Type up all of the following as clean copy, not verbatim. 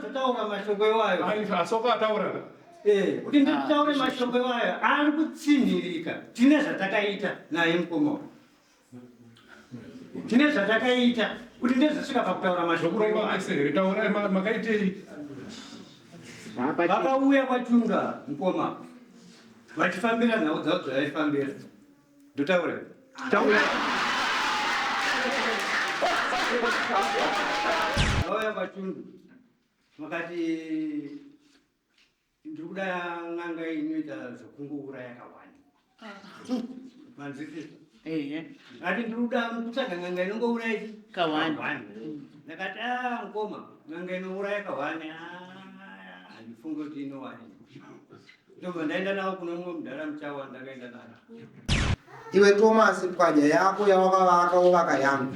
ndazotaura mashoko iwayo. Asi wakataura. Eh, kuti nditaure mashoko iwayo ari kutsinhirika. Tine zvatakaita naye mukoma uyu. Tine zvatakaita kuti ndezosvika pakutaura mashoko Zvokuromba iwayo. mese here? Taurai makaitei? Vakauya kwaChunga mukoma vachifambira nhau dzavo dzavaifambira. Ndotaura. Taura. Vauya kwaChundu vakati ndiri kuda n'anga inoita zvokungouraya kawani. Manzwisisa? Ehe. Ati ndiri kuda kutsvaga n'anga inongouraya chi? Kawani. Ndakati ah mukoma n'anga inouraya kawani ah handifungi kuti inowanikwa. Ndobva ndaenda navo kune mumwe mudhara muchawa ndakaenda naye. Iwe Thomas pwanya yako yawakavaka wovaka yangu.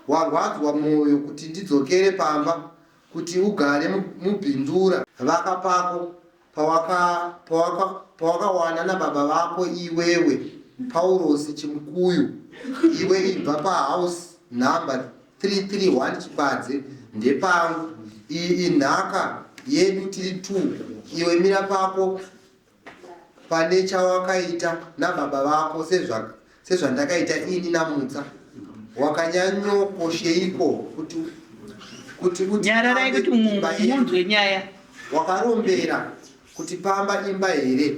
Warwadzwa moyo kuti ndidzokere pamba kuti ugare mubindura. Vaka pako pawakawana nababa vako iwewe Paurosi Chimukuyu iwe ibva pahouse number 331 Chipadze ndepangu iyi inhaka yedu tiri two iwe mira pako pane chawakaita nababa vako sezvandakaita ini naMutsa wakanyanyokosheiko kuti kuti uti Nyararai kuti imba yedu munzwe nyaya. wakarombera kuti pamba imba here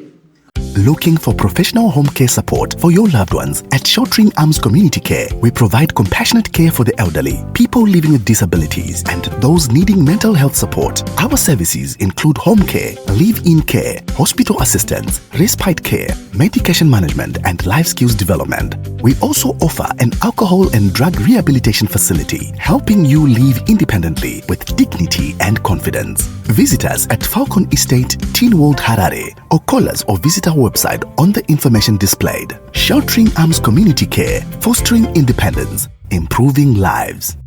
Looking for professional home care support for your loved ones? At Sheltering Arms Community Care, we provide compassionate care for the elderly, people living with disabilities, and those needing mental health support. Our services include home care, live-in care, hospital assistance, respite care, medication management, and life skills development. We also offer an alcohol and drug rehabilitation facility, helping you live independently with dignity and confidence. Visit us at Falcon Estate, Teen World, Harare, or call us or visit our website on the information displayed. Sheltering Arms Community Care, fostering independence, improving lives.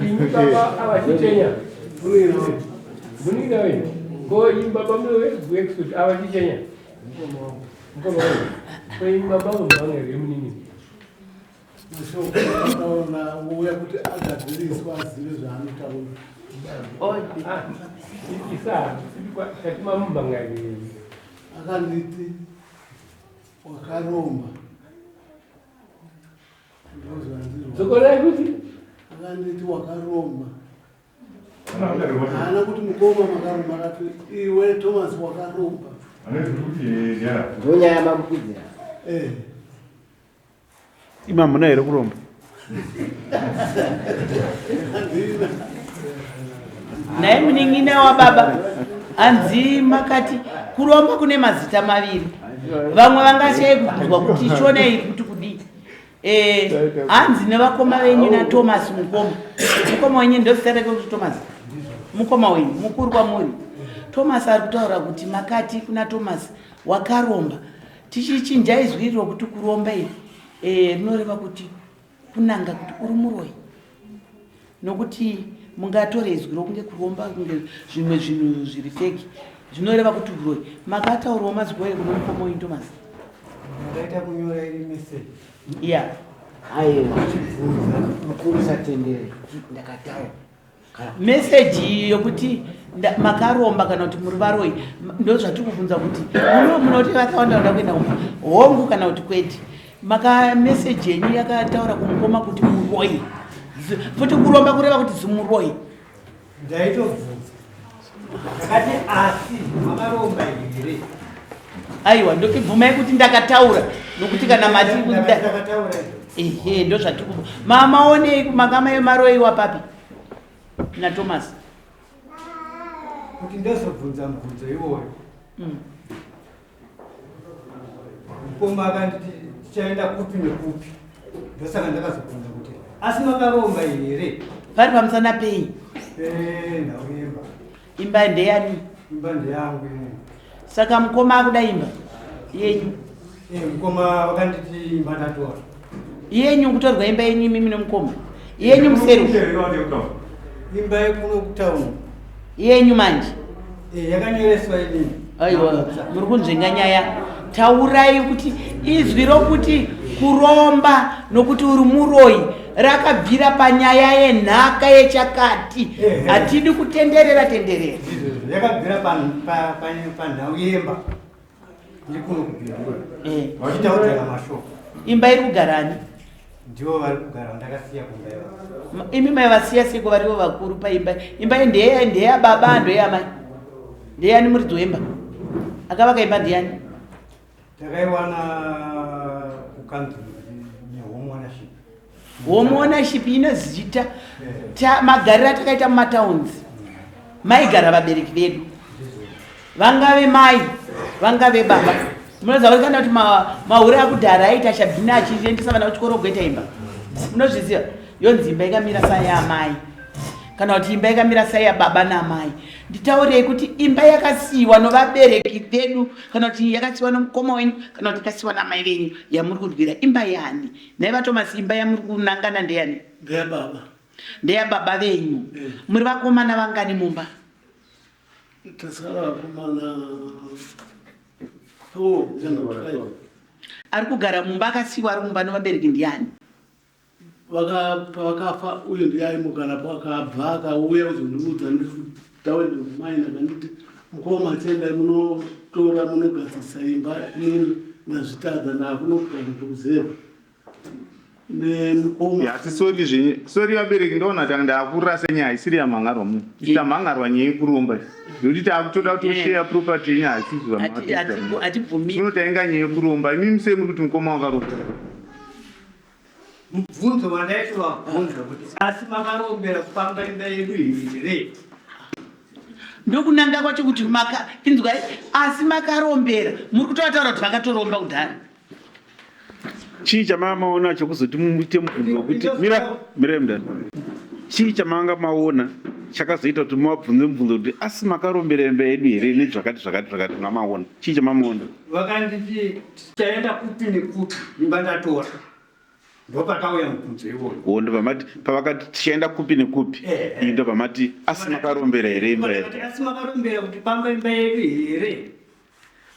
Imi baba avachichenya munin'ina wenyu ko imi baba munoweexpert avachichenya mukoma wenyu ko imi baba mumhanga here munin'ina Mashoko akataura ouya kuti agadziriswa azive zvaanotaura. Ah, isa tati mamumhanga here Akanditi wakaromba. Ndozvandirwa. Dzokorai kuti Akanditi wakaromba. Haana kuti mukoma makaromba, akati iwe Thomas wakaromba. Ndonyaya mamukwidzira. Eh. Imi hamuna here kuromba? Handina. Naye munin'ina wababa hanzi makati kuromba kune mazita maviri. Vamwe vangashaye kubvunzwa kuti shona iri kuti kudii. Hanzi nevakoma venyu naThomas mukoma. Mukoma wenyu ndozita rake kuti Thomas. Mukoma wenyu mukuru kwamuri. Thomas ari kutaura kuti makati kuna Thomas wakaromba. Tichichinja izwi iri rokuti kuromba iri rinoreva kuti kunanga kuti uri muroyi. Nokuti mungatore izwi rokunge kuromba kunge zvimwe zvinhu zviri feki zvinoreva kuti uroyi. Makataurawo mazwi oye kune mukoma wenyu Thomas. Ndakaita kunyora iri message. Yeah. Aiwa. Mukuru satendere ndakataura. Message iyi yokuti makaromba kana kuti muri varoyi ndozvatiri kubvunza kuti munoti vakawanda vanoda kuenda kumba hongu kana kuti kwete. Maka message yenyu yakataura kumukoma kuti muroyi. Futi kuromba kureva kuti zimuroyi. Ndaitobvunza. Ndakati asi makaromba here? Aiwa, ndokibvumai kuti ndakataura nokuti kana mati kuti Ndakataura izvo. Ehe, ndozvatiri kubvunza. Mamaonei makama emaroyiwa papi naThomas? Kuti ndazobvunza mubvunzo iwoyo. Mukoma akanditi tichaenda kupi nekupi. Ndosaka ndakazobvunza kuti asi makaromba here? Pari pamusana pei? Nhau yemba. Imba ndeyani? Imba ndeyangu inini. Saka mukoma akuda imba yenyu? Mukoma vakanditi imba ndatora. Yenyu kutorwa imba yenyu imimi nemukoma? Yenyu museri? Imba yekuno kutown. Yenyu manje? Eh, yakanyoreswa inini. Aiwa, muri kunzvenga nyaya. Taurai kuti izwi rokuti kuromba nokuti uri muroyi rakabvira panyaya yenhaka yechakati. Hatidi kutenderera tenderera. Yakabvira panhau yemba iri kuno kuBindura. Vachitaudzana mashoko. Imba iri kugara ani? Ndivo vari kugara ndakasiya kumba ivo. Imi maivasiya seiko varivo vakuru paimba? Imba iyi ndeya ndeya baba ndeya mai. Ndeyani muridzi wemba? Akavaka imba ndiyani? Takaiwana kukanzuru nehome ownership. Home ownership ine zita. Magariro atakaita mumatowns. Maigara vabereki vedu. Vangave mai, vangave baba. Munoziva kuti kana kuti mahure akudhara aita shabhina achiendesa vana kuchikoro kugoita imba. Munozviziva? Yonzi imba yakamira sayamai. Kana kuti imba yakamira saya baba namai. Nditaurei kuti imba yakasiyiwa novabereki vedu kana kuti yakasiyiwa nomukoma wenyu kana kuti yakasiyiwa namai venyu yamuri kurwira imba yani? Nhai vaThomas imba yamuri kunangana ndeyani? Ndeyababa. Ndeyababa venyu. Muri vakomana vangani mumba? Tasara vakomana 4 kana 5. Ari kugara mumba akasiyiwa ari mumba novabereki ndiyani? Pavakafa uyu ndiye aimugara akabva akauya kuzondiudza nditaende kumaini akanditi mukoma chiendai munotora munogadzirisa imba inini ndazvitadza ndakunogara kuruzevha nemukoma. Ya, asi sorry zvenyu, sorry vabereki, ndoona tanga ndakurasa nyaya isiri yamhangarwa muno. Tamhangarwa nyaya yekuromba. Nekuti takutoda kutoshare property yenyu hasizvo zvamakaita. Hatibvumi. Zvino tainga nyaya yekuromba. Imi musei muri kuti mukoma wakaromba. Mubvunzo wandaiti wabvunza kuti asi makarombera kufamba imba yedu here? Ndokunanga kwacho kuti maka inzwai asi makarombera muri kutovataura kuti vakatoromba kudhara. Chii chamanga maona chokuzoti muite mubvunzo wekuti mira mirai mudhara. Chii chamanga maona chakazoita kuti muvabvunze mubvunzo kuti asi makarombera imba yedu here nezvakati zvakati zvakati zvamaona? Chii chamamaona? Vakanditi tichaenda kupi nekupi imba ndatora. Ndopakauya mubvunzo iwoyo. Wo ndobva pavakati tichaenda kupi nekupi iyi ndobva mati asi makarombera here imba yedu? Asi makarombera kuti pamba imba yedu here?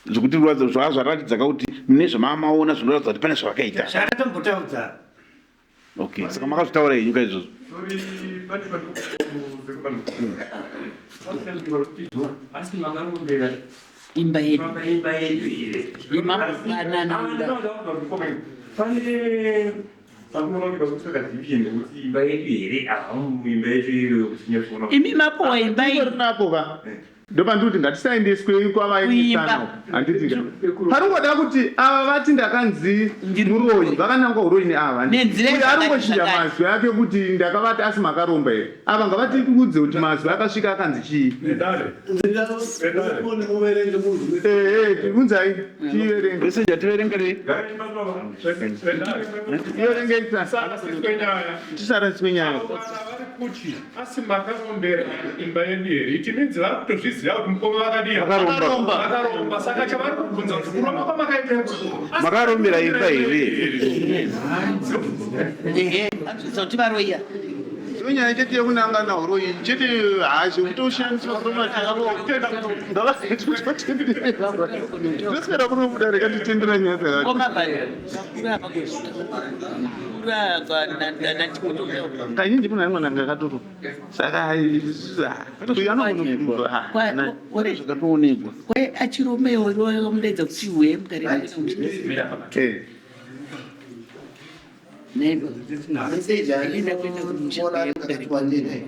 Zvekuti rwadzo zvava zvaratidza ka kuti mune zvamamaona zvinoratidza kuti pane zvavakaita. Zvakatombotaudza. Okay, saka makazvitaura henyu ka izvozvo? Asi makarombera imba yedu. Imba yedu here? Pane imba yedu here? Imba yedu iyoyo kusinyatsoona. Imi mapuwa imba iyi. Napo ka. Ndopandiri kuti ngatisaendeswei kwavaendesana handiti paringoda kuti ava vati ndakanzi muroyi vakanangwa uroyi neava Nenzira uyo arongochinja zvakati. mazwi ake kuti ndakavati asi makaromba here ava ngavatiudze kuti mazwi akasvika akanzi chii. Ndingaoni muverenge munhu. Ehe unzai tiverenge. Message ativerengerei. Tiverengei tisarasiswe nyaya. Kuti asi makarombera imba yedu here? It means vari kutozviziva kuti mukoma vakadii? Vakaromba. Vakaromba. Saka chavari kubvunza kuti kuromba kwamakaita asi Makarombera imba here? Ehe, vanozviziva kuti varoiya. Nyaya chete yekunangana uroyi chete hazvo kutoshandiswa ndoswera kunobuda reka titendera nyaya dzakati. Mukoma va kura nachikotoka. Kazhinji munhu anenge nanga akatoro saka uyu anogona Zvakatoonekwa. Kwe achiromewo vakamudaidza kuti huye mugare Message andinoona akati wandei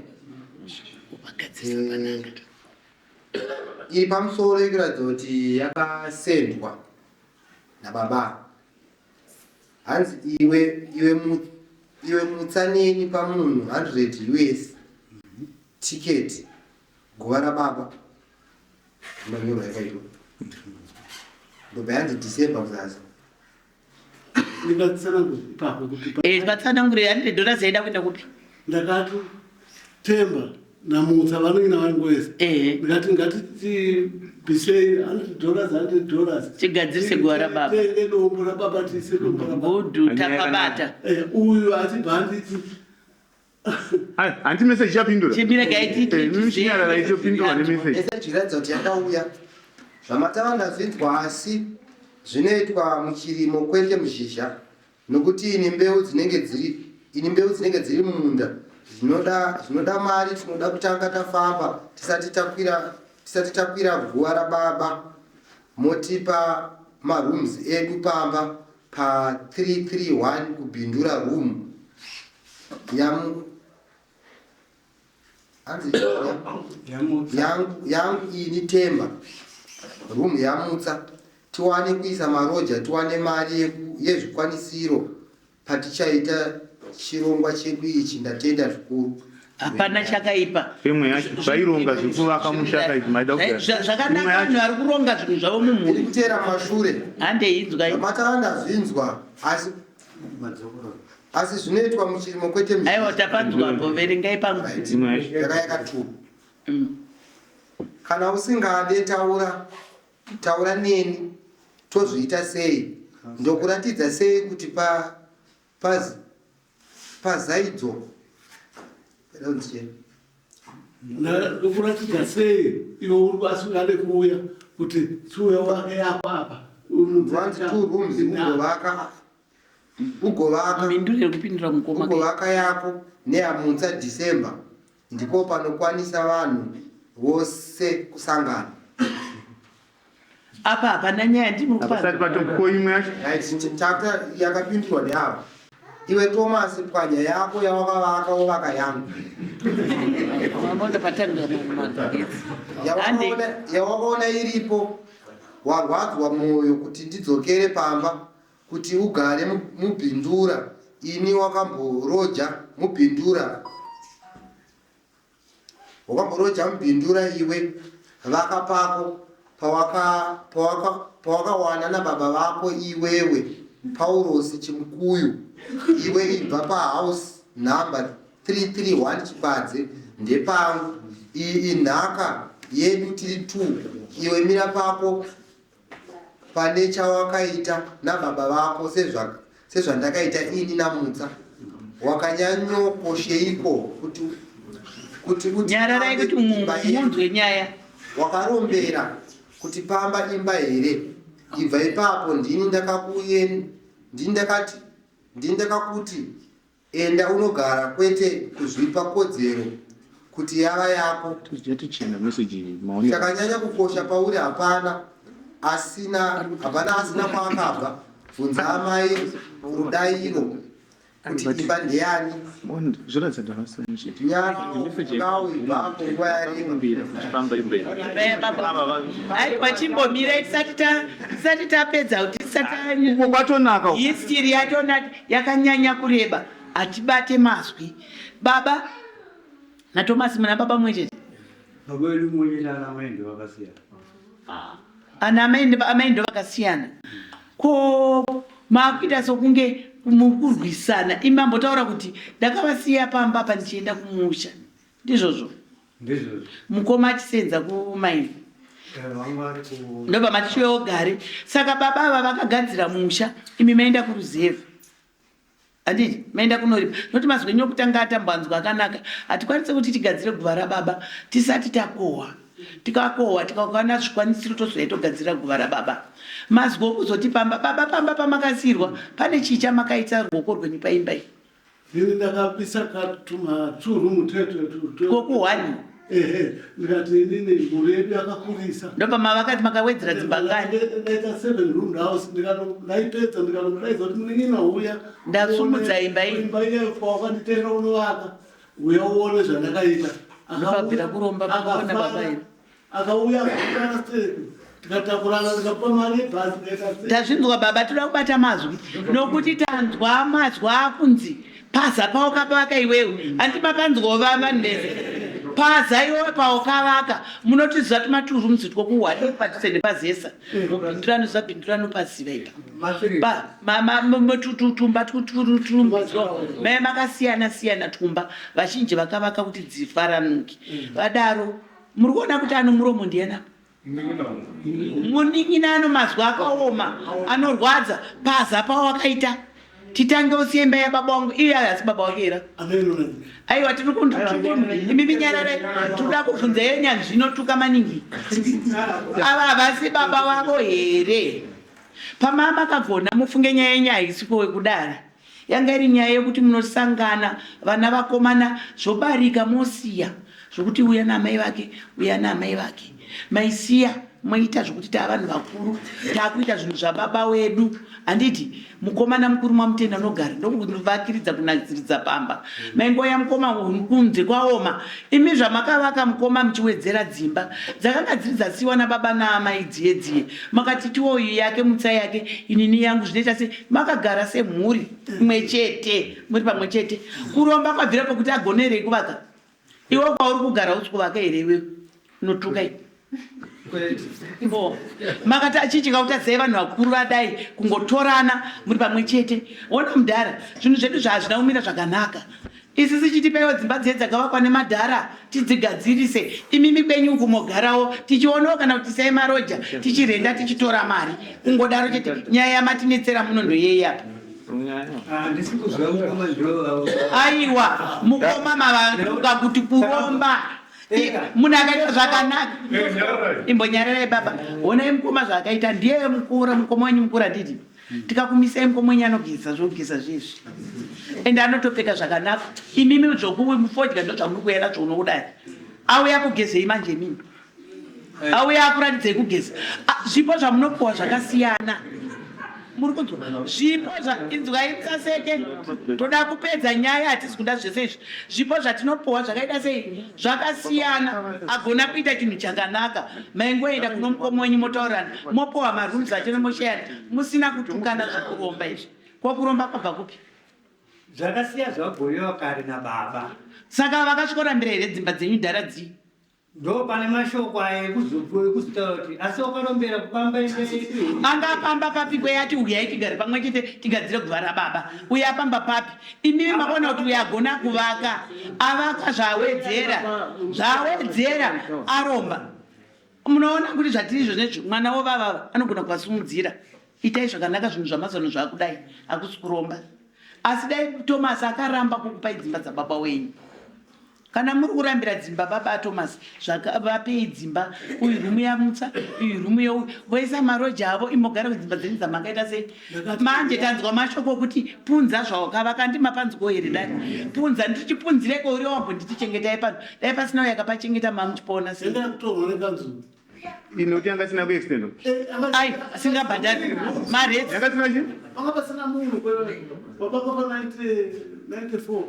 iri pamusoro ikuratidza kuti yakasendwa nababa. Hanzi iwe iwe iwe mutsaneni pamunhu 100 US ticket guva rababa manyorwa yakaitwa ndobva yanzi December kuzasi. Ndingatsanangura ipapo kuti Eh, vatsanangure 100 dollars yaida kuenda kupi? Ndakati Temba naMutsa vanenge navangoesa. Ndikati ngatitibvisei 100 dollars 100 dollars tigadzirise guva rababa. Tenge dombo rababa tiise dombo rababa. Good, tapabata. Uyu achibva anditi Hanti message ichapindura. Chimira gaiti. Eh, mimi chinyarara ichopindurwa nemessage. Message iratidza kuti yakauya. Zvamatava ndazvinzwa asi zvinoitwa muchirimo kwete muzhizha nokuti ini mbeu dzinenge dziri ini mbeu dzinenge dziri mumunda zvinoda zvinoda mari tinoda kutanga tafamba tisati takwira tisati takwira guva rababa motipa marooms edu pamba pa 331 kuBindura room yamu hanzi yangu yangu ini Temba room yamutsa tiwane kuisa maroja tiwane mari yezvikwanisiro patichaita chirongwa chedu ichi ndatenda zvikuru. Hapana chakaipa. Imwe yacho vaironga zvekuvaka musha kaizvi maida kugara. Zvakanaka vanhu vari kuronga zvinhu zvavo mumhuri. Kuteera mashure. Handei inzwai. Matava ndazvinzwa asi asi zvinoitwa muchirimo kwete muzhizha. Aiwa tapanzwa apo verengai pangu. Yaka yakatubu. Kana usingade taura taura neni tozviita sei ndokuratidza sei kuti pa paz pazaidzo Ndokuratidza sei iwe uri asingade kuuya kuti chiuya wake yako apa One two rooms ugovaka ugovaka Mhinduro yekupindura mukoma ugovaka yako neyamutsa December ndipo panokwanisa vanhu vose kusangana. Apa hapana nyaya ndimi Hapasati pato imwe yacho. Right, chapter yakapindurwa neava. Iwe Thomas pwanya yako yawakavaka wovaka yangu. Mamonda patanga magetsi. Yawakaona yawakaona iripo warwadzwa mwoyo kuti ndidzokere pamba kuti ugare mubindura ini wakamboroja mubindura Wakamboroja mubindura iwe vaka pako pawaka pawaka pawakawana nababa vako iwewe Paurosi Chimukuyu iwe ibva pahouse number 331 Chipadze ndepangu iyi inhaka yedu tiri two iwe mira pako pane chawakaita nababa vako sezvandakaita ini naMutsa. Wakanyanyokosheiko kuti kuti uti Nyararai kuti munzwe nyaya. Wakarombera kuti pamba imba here? Ibva ipapo ndini ndakakuyen ndini ndakati ndini ndakakuti Enda unogara kwete kuzvipa kodzero kuti yava yako. Chakanyanya kukosha pauri hapana asina hapana asina kwaakabva. Bvunza amai Rudairo kuti imba ndeyani. Nyarawo ibvapo nguva yareba. Aiwa chimbomirai tisati tapedza kuti tisati kwatonaka history yatona Yakanyanya kureba hatibate mazwi. Baba naTomasi muna baba mumwe chete? Baba vedu mumwe chete ana amai ndo vakasiyana. Ana amai amai ndo vakasiyana. Ko makuita sokunge muri kurwisana. Imi mambotaura kuti ndakavasiya pamba apa ndichienda kumusha. Ndizvozvo? Ndizvozvo. Mukoma achisenza kumaini. Ndobva mati chiuya ugare. Saka baba ava vakagadzira musha imi maenda kuruzevha. Handiti maenda kunoripa. Noti mazwi enyu okutanga atambanzwa akanaka. Hatikwanise kuti tigadzire guva rababa tisati takohwa. Tikakohwa tikawana zvikwanisiro tozouya togadzira guva rababa. Mazwi okuzoti pamba baba pamba pamakasiirwa pane chii chamakaita ruoko rwenyu paimba iyi? Ini ndakabisa katuma two room tete Kokuhwani? Ehe, ndikati inini mhuri yedu yakakurisa. Ndobva mavakati makawedzera dzimba ngani? Ndaita seven room house ndikato ndaipedza ndikatomudaidza kuti munin'ina uya. Ndasumudza imba iyi. Imba iya wakanditenda unovaka. Uya uone zvandakaita. Ndopabvira kuromba pakuona baba here? Akauya akakwana step tikatakurana ndikamupa mari yebhasi ndikaita sei. Tazvinzwa baba toda kubata mazwi nokuti tanzwa mazwi akunzi paza paukavaka iwewe hanti makanzwawo vanhu vese paza iwewe paukavaka munotiziva tumaturumzi twokuhwadi padhuze nepazesa mubhindurano zabhindurano paziva ipa tumba twuturumbidzo mai makasiyana siyana twumba vazhinji vakavaka kuti dzifaranuke vadaro Muri kuona kuti ano muromo ndiyani apa? Munin'ina ano mazwi akaoma anorwadza paza pawakaita. Titange usiye imba yababa wangu iye asi baba wake here? Aiwa tiri imi minyarare tinoda kubvunza yenyanzvi inotuka maningi. Ava havasi baba wavo here? Pamama makagona mufunge nyaya yenyu haisipo wekudara. Yanga iri nyaya yekuti munosangana vana vakomana zvobarika mosiya zvokuti uya naamai vake uya naamai vake maisiya moita zvokuti taa vanhu vakuru taakuita zvinhu zvababa wedu handiti mukomana mukuru mwamutenda unogara ndokuvakiridza kunatsiridza pamba maingoya mukoma kunze kwaoma imi zvamakavaka mukoma muchiwedzera dzimba dzakanga dziri dzasiwa nababa naamai dziye dziye makati tiwo iyi yake mutsa yake inini yangu zvinoita se makagara semhuri imwe chete muri pamwe chete kuromba kwabvira pokuti agonerei kuvaka iwe kwauri kugara usi kuvaka here iwewe unotuka i makati achichika kutadzai vanhu vakuru vadai kungotorana muri pamwe chete wona mudhara zvinhu zvedu zvazvina kumira zvakanaka Isu sichitipaiwo dzimba dziye dzakavakwa nemadhara tidzigadzirise, imimi kwenyu uku mogarawo tichionawo kana kuti isai maroja tichirenda tichitora mari kungodaro chete. Nyaya yamatinetsera muno ndoyei apa? Aiwa mukoma mavaruka kuti kuromba munhu akaita zvakanaka imbonyararai baba honai mukoma zvaakaita ndiye mukura mukoma wenyu mukura handiti tikakumisai mukoma wenyu anogeza zvokugeza zvezvi ende anotopfeka zvakanaka imimi zvokumufodya ndozvamuri kuuya nazvo uno kudai auya kugezei manje imimi auya akuratidzei kugeza ah, zvipo zvamunopuwa zvakasiyana muri kunzwa zvipo inzwai musaseke toda kupedza nyaya hatisi kuda zvese izvi zvipo zvatinopuwa zvakaita sei zvakasiyana agona kuita chinhu chakanaka maingoenda kuno mukoma wenyu motaurirana mopuwa marooms acho nemosheyana musina kutukana zvekuromba izvi ko kuromba kwabva kupi zvakasiya zvagovewa kare nababa saka vakasvikorambira here dzimba dzenyu dhara dzii ndo pane mashoko aya ekuzotaura kuti asi wakarombera kupamba imba yedu anga apamba papi kweyati uyai tigare pamwe chete tigadzire guva rababa uye apamba papi Imimi makaona kuti uyo agona kuvaka avaka zvaawedzera zvaawedzera aromba munoona kuti zvatiri izvo nezvi mwana wovavava anogona kuvasumudzira itai zvakanaka zvinhu zvamazano zvakudai hakusi kuromba asi dai Thomas akaramba kukupai dzimba dzababa wenyu Kana muri kurambira dzimba baba Thomas vapei dzimba uyu room yamutsa uyu room yeuyu voisa maroja avo imogara kudzimba dzenyu dzamakaita sei manje tanzwa mashoko okuti punza zvawakavaka ndimapanzwawo here dai punza ndichipunzireko uri wambonditi chengetai pano dai pasina uyo akapachengeta mamuchipoona sei Inoti yanga isina kuextendwa. Ai, asingabhadhari maretsi. Yanga isina chii? Panga pasina munhu baba pa 94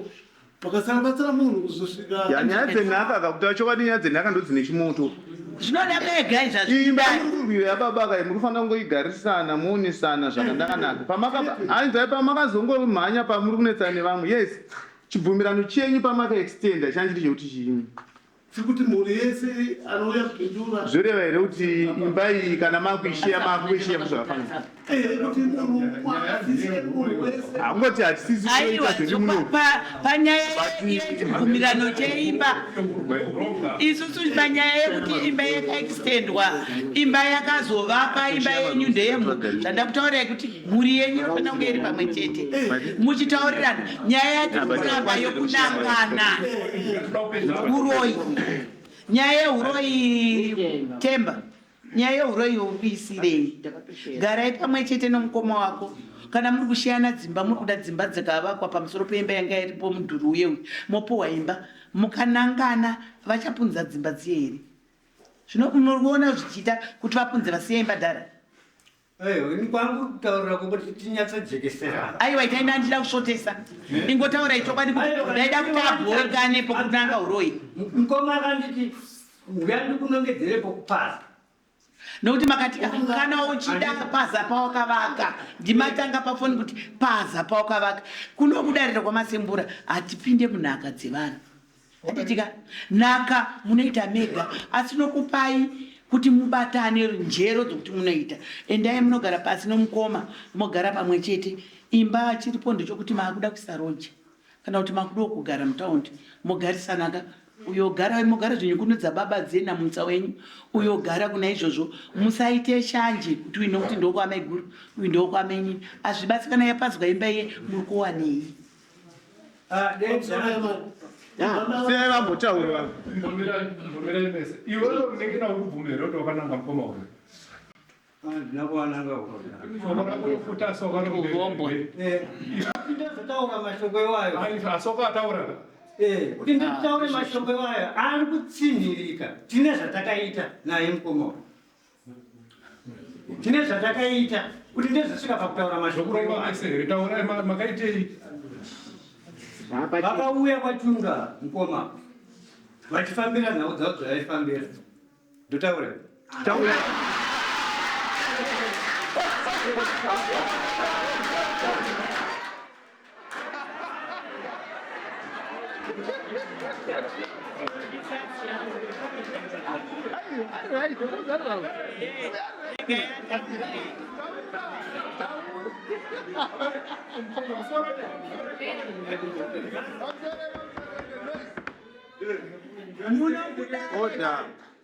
Pakasara batsira munhu kuzosvika. Ya nyaya dzenhaka ka kutaura chokwadi nyaya dzenhaka ndodzine chimoto. Zvinoda mega izvi hazvidi Imba dare. muri kurwira yababa ka muri kufanira kungoigarisana moonesana zvakandakanaka. Pamaka ainzwai pamakazongomhanya pamuri kunetsana nevamwe. Yes. Chibvumirano chenyu pamaka extender changa chiri chekuti chiini? Sekuti mhuri yese anouya kupindura. Zvoreva here kuti imba iyi kana makuisheya makuisheya zvakafanana? Eh, kuti munhu munhu wese. Hakungoti hatisisi Aiwa, kuita zviri muno. panyaya yechibvumirano cheimba isusu panyaya yekuti imba yakaextendwa imba yakazovakwa imba yenyu ndeyemhu zvandakutaurai kuti mhuri yenyu inofanira kunge iri pamwe chete muchitaurirana nyaya yatiri kuramba yokunangana uroyi nyaya yeuroyi temba nyaya yeuroyi yokuisirei garai pamwe chete nomukoma wako kana muri kushiyana dzimba muri kuda dzimba dzikavakwa pamusoro peimba yanga iripo mudhuri uye uyu mopuhwa imba mukanangana vachapunza dzimba dziye here zvino munoona zvichiita kuti vapunze vasiye imba dhara Aiwa, ini kwangu kutaurira kwokuti tinyatsojekeserana. Aiwa, itai ndandida kusvotesa. Ingotaurai chokwadi kuti ndaida kuti abhorekane pokunanga uroyi. Mukoma akanditi uya ndikunongedzere pokupaza. Nokuti makati kana uchida paza pawakavaka ndimatanga pafoni kuti paza pawakavaka kuno kudarira kwamasembura hatipinde munhaka dzevanhu. Handitika nhaka munoita mega asi nokupai kuti mubatane njero dzokuti munoita. Endai munogara pasi nomukoma mogara pamwe chete. Imba chiripo ndechokuti maakuda kuisa roja kana kuti makudawo kugara mutaundi mogarisanaka. Uyo gara mogara zvenyu kuno dzababa dzena mutsa wenyu uyo gara kuna izvozvo musaite shanje kuti uyu nokuti ndokwamaiguru uyu ndokwamainini azvibatsi kana yapazwa imba iye muri kuwanei. Siyai vambotaura. Mbomirai mese. Iwewe unenge nawe kubvuma here kuti wakananga mukoma uyu? Handina kuwananga uko. Ndinozotaura mashoko iwayo. Asi wakataura. Kuti nditaure mashoko iwayo ari kutsinhirika. Tine zvatakaita naye mukoma uyu. Tine zvatakaita kuti ndezvosvika pakutaura mashoko Zvokuromba mese here? Taurai makaitei? Vakauya kwaChunga mukoma vachifambira nhau dzavo dzavaifambira. Ndotaura here? Taura.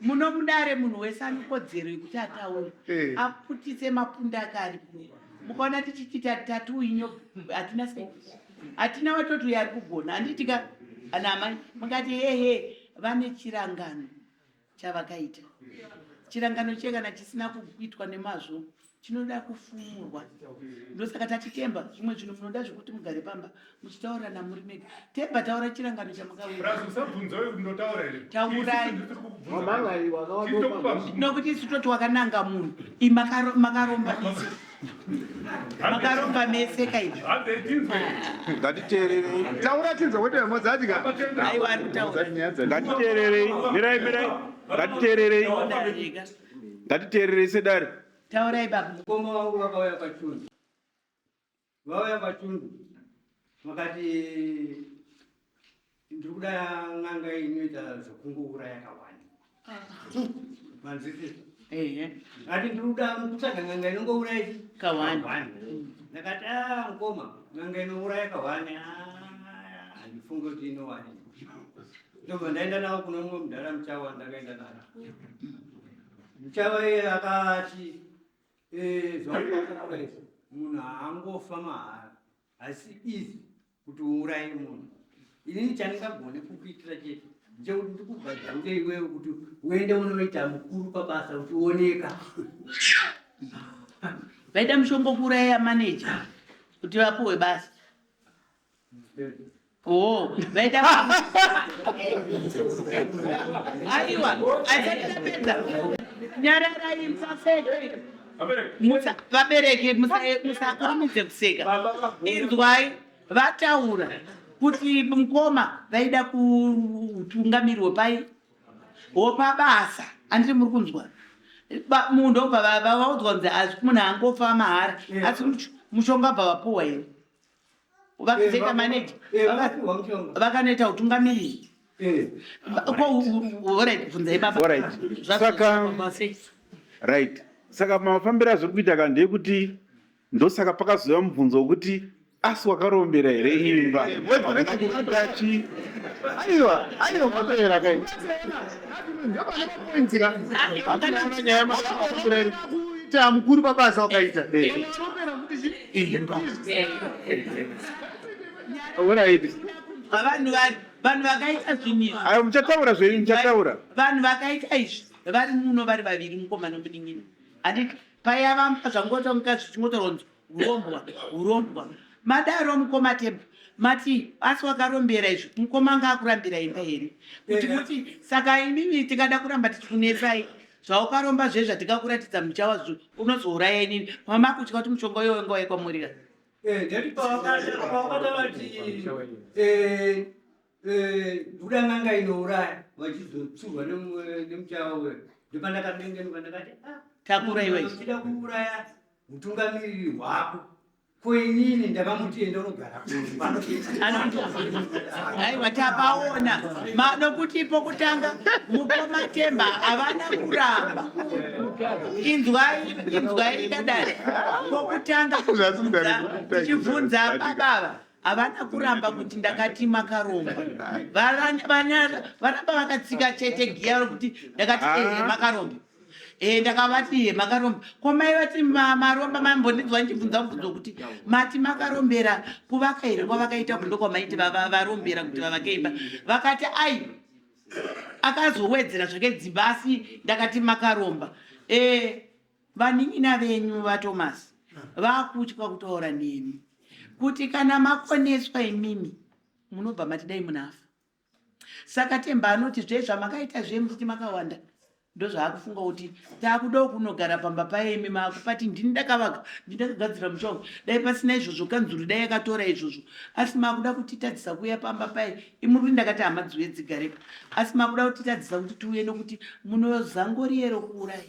Muno mudare munhu wese ane kodzero yekuti ataure Eh. aputitse mapundu ake aripo mukaona tichiti tatiuinyo hatina sei hatina watoti uyo ari kugona handiti ka ana amai mukati hehe vane chirangano chavakaita chirangano chiye kana chisina kuitwa nemazvo chinoda kufumurwa ndosaka tati temba zvimwe zvinhu munoda zvekuti mugare pamba muchitaurirana muri mega temba taura chirangano chamakautaura nokuti isu toti wakananga munhu makaromba mese makaromba mese kaizvi Ngatiteererei. Taura tinzwe kwete mozati ka. Aiwa ari kutaura. Ngatiteererei. Mirai mirai. Ngatiteererei. Ngatiteererei sedare. Taurai baba. Mukoma wangu vakauya pachundu. Vauya pachundu. Vakati ndiri kuda n'anga inoita zvokungouraya kawani. Manzwisisa? Ehe. Ati ndiri kuda kutsvaga n'anga inongouraya chi? Kawani. Ndakati ah mukoma n'anga inouraya kawani ah handifungi kuti inowani. Ndobva ndaenda navo kuno mumwe mudhara Muchawa ndakaenda naye. Muchawa iye akati eh zvauri izvi munhu haangofa mahara asi easy kuti uuraye munhu. Inini chandingagone kukuitira chete ndechekuti ndikugadzirire iwewe kuti uende unoita mukuru pabasa uchioneka. Vaida mushonga kuuraya manager kuti vapuwe basa. Oh, vaida aiwa asati tapedza nyararai musaseke vabereki musakurumidze kuseka inzwai vataura kuti mukoma vaida kutungamirwa pai wopabasa andiri muri kunzwa munhu obva vaudzwa kunzi asi munhu angofa mahara asi mushonga bva vapuwa here vakazoita manager vakanoita utungamiriri orit bvunzai baba saka right saka mafambiro azviri kuita ka ndeyekuti ndosaka pakazouya mubvunzo wekuti asi wakarombera here imba aiwa aiwa matevera kai kuita mukuru pabasa wakaita imba Alright. Vanhu vanhu vakaita zvinhu izvi. Ayo muchataura zvenyu muchataura. Vanhu vakaita izvi vari muno vari vaviri mukoma nomunin'ina. Handiti paya vamba zvangotonga zvichingotaurwa kunzi hurombwa hurombwa. Madaro mukoma Temba mati asi wakarombera izvi mukoma anga akurambira imba here? Kuti muti saka imimi tikada kuramba tichikunetsai zvaukaromba zve zvatikakuratidza muchawa zvo unozouraya inini mama kutya kuti mushonga uyo wanga waikwamurira eh, ndati pawakata vati eh, eh, buda n'anga inouraya vachizotsurwa nemuchawa uyo ndopandakabengenuka ndakati ah, takura iwe uchida kuuraya utungamiriri hwako Ko inini ndakamuti enda unogara kumba. Aiwa tapaona nokuti pokutanga mukoma Temba havana kuramba. Inzwai inzwai dadare pokutanga tichibvunza babava. Havana kuramba kuti ndakati makaromba. Varamba vakatsika chete giya rokuti ndakati ehe Ah. makaromba. Eh, ndakavati he makaromba. Ko mai vati maromba mambondinzwa ndichibvunza mubvunzo kuti mati makarombera kuvaka here kwavakaita kundo kwamaiti varombera kuti vavake imba. Vakati ai akazowedzera zvake dzimba asi ndakati makaromba. Eh, vanin'ina venyu vaTomasi vakutya kutaura nemi kuti kana makoneswa imimi munobva mati dai munafa. Saka Temba anoti zve zvamakaita zve muchiti makawanda ndozvaakufunga kuti taakudawo kunogara pamba paye imi maakupati ndini ndakavaka ndini ndakagadzira musha uyu dai pasina izvozvo kanzuru dai yakatora izvozvo asi maakuda kutitadzisa kuuya pamba paye imuri kuti ndakati hama dziuye dzigarepo asi maakuda kutitadzisa kuti tiuye nokuti munozangoriye rokuuraya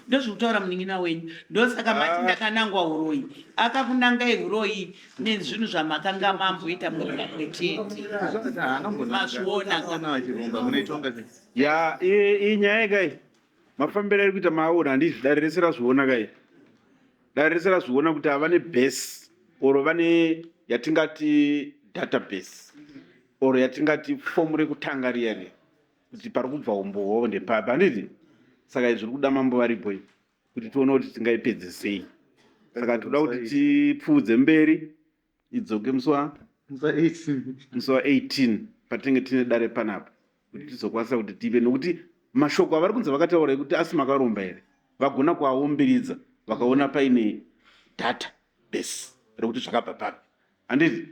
ndozvikutaura munin'ina wenyu ndosaka mati ah. ndakanangwa uroyi akakunangai uroyi nezvinhu zvamakanga mamboita muri vamwe chete mazviona ya iyi nyaya kai mafambiro ari kuita maaona handizvi dare rese razviona kai dare rese razviona kuti havane base or vane yatingati database or yatingati fomu rekutanga riya riya kuti pari kubva umbowo ndepapi handiti saka izvi zviri kuda mambo varipo izvi kuti tione kuti tingaipedze sei saka tinoda kuti tipfuudze mberi idzoke musi wa musi wa 18 patinenge tine dare panapa kuti tizokwanisa kuti tive nokuti mashoko avari kunzi vakataura ekuti asi makaromba here vagona kuaumbiridza vakaona paine data base rekuti zvakabva papi handiti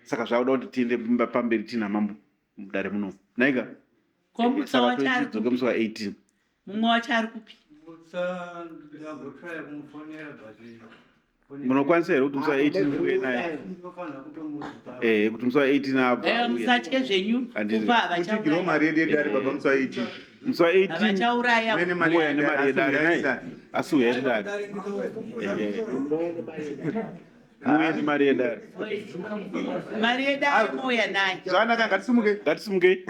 saka zvakuda kuti tiende pamberi tiina mambo mudare muno naika Ko mutsa wacho ari dzoke musi wa 18 mumwe wacho ari kupi? Mutsa ndambotraya kumufonera but munokwanisa here kuti musi wa 18 muuye naye ndinofanira kutomuzipa eh kuti musi wa 18 abva Eh, auye. musatye zvenyu Handiti. kupa havachauraya. Mutigirwo mari yedu yedare baba musi wa 18 musi wa 18 Havachauraya. Mene mari muuya nemari yedare asi nai uyai asi uyai kudare Eh. Muuye nemari yedare. Mari yedare mouya nayo. Zvakanaka ngatisimuke. Ngatisimukei.